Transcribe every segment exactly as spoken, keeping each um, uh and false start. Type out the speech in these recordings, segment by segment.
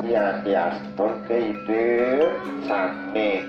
Ya, ya, seperti itu. Sampai.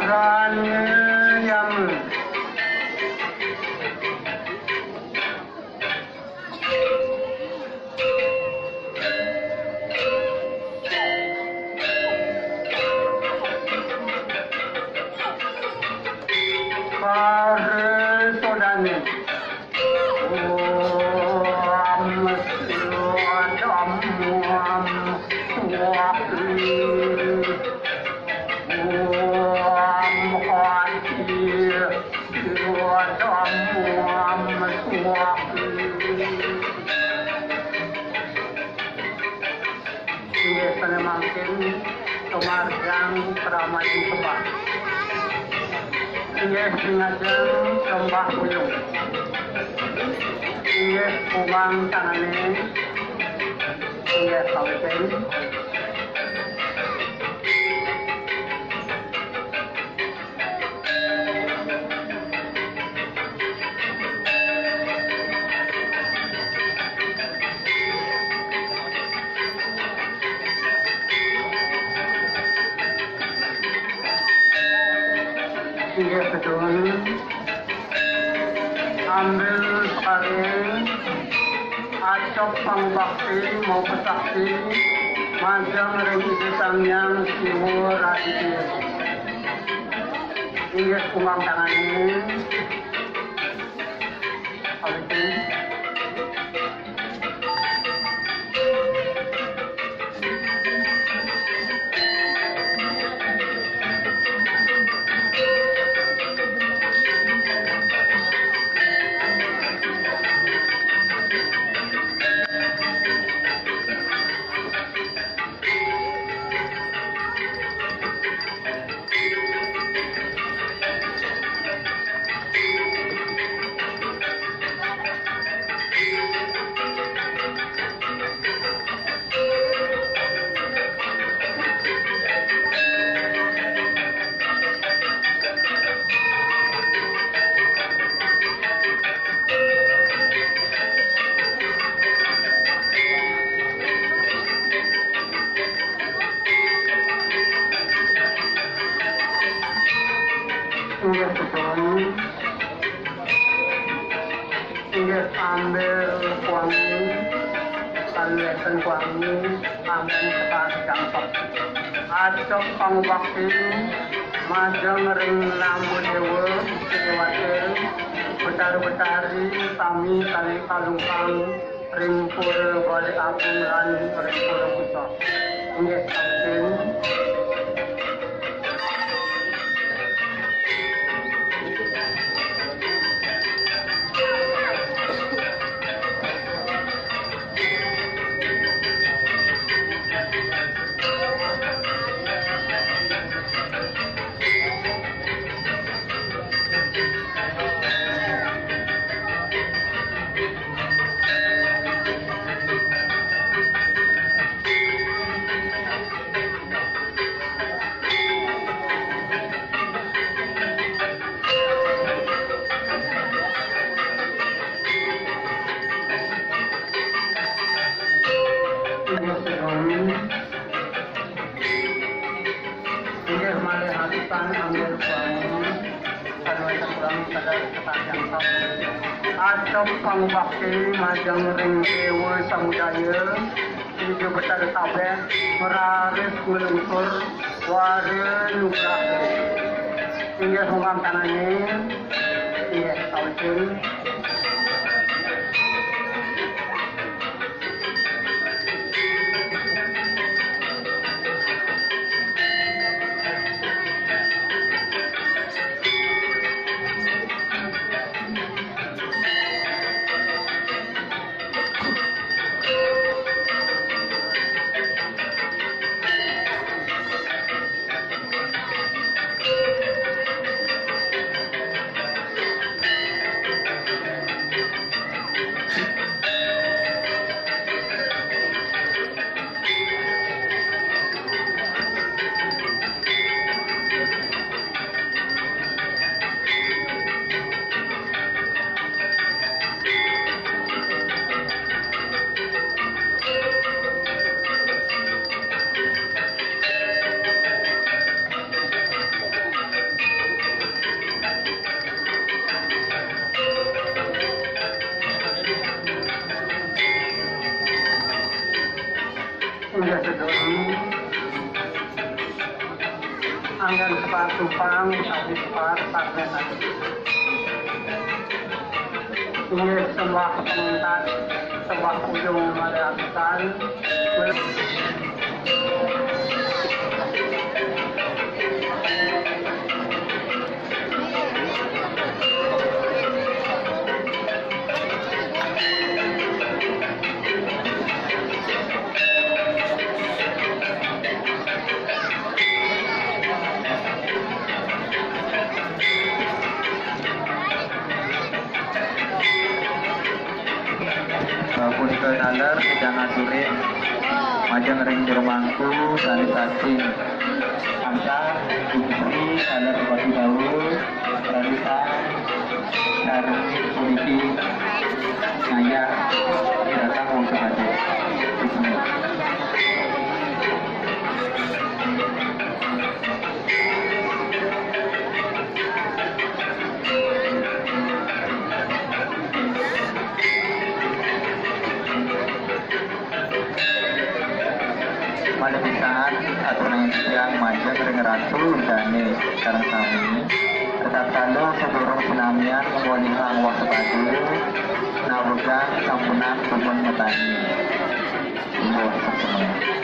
Pranayama. Pare sodane. Om Sudam Swaha. Om Hoti Sudam Swaha. Inggih sané mangkin, sumarjang pramaning sembah. Inggih, singajeng sembah buyung. Inggih, kumang tangané. Inggih, kawitin. Inggih, betul. Ambil paring, acok pangubakti, maupun sakti, majeng ring Ida Sang Hyang Siwa Raditya. Inggih, kumang tangané. Kalih. Ambil kuangi, saluéhkeun kuangi, ambil sepat jangkep. Acep pangubakti, majeng ring Nambu Déwa, Déwata, Betari-betari, sami kalih kalungkang ring Pura Balé Agung lan ring Pura Pusok. Inggih, sampun. Inggih malih atusan anggén suami, sané kurang sadar kepanjang tahun. Acep pangubakti majeng ring Déwa Samudaya, Ida Betara Tabéh, mararis nglungsur, wara nugraha. Inggih, hungkam tangané. Inggih, sampun. Inggih sedulur. Anggén sepatu pang, tapi sepatu pang. Inggih sembah pamungkas, sembah puja malih atusan. Punika taler titiang aturin majeng ring jero mangku sané saking Ansar, Bungsri, taler Bupati Dawa, Radutan, sareng puniki ngayah ring wangsa badé. Malih pisan, aturang titiang majeng ring Ratu Dané sareng sami. Ritatkala sadurung sinamian ngamolihang wangsa badé, nawegang sampunang dumun matani. Inggih, sampun.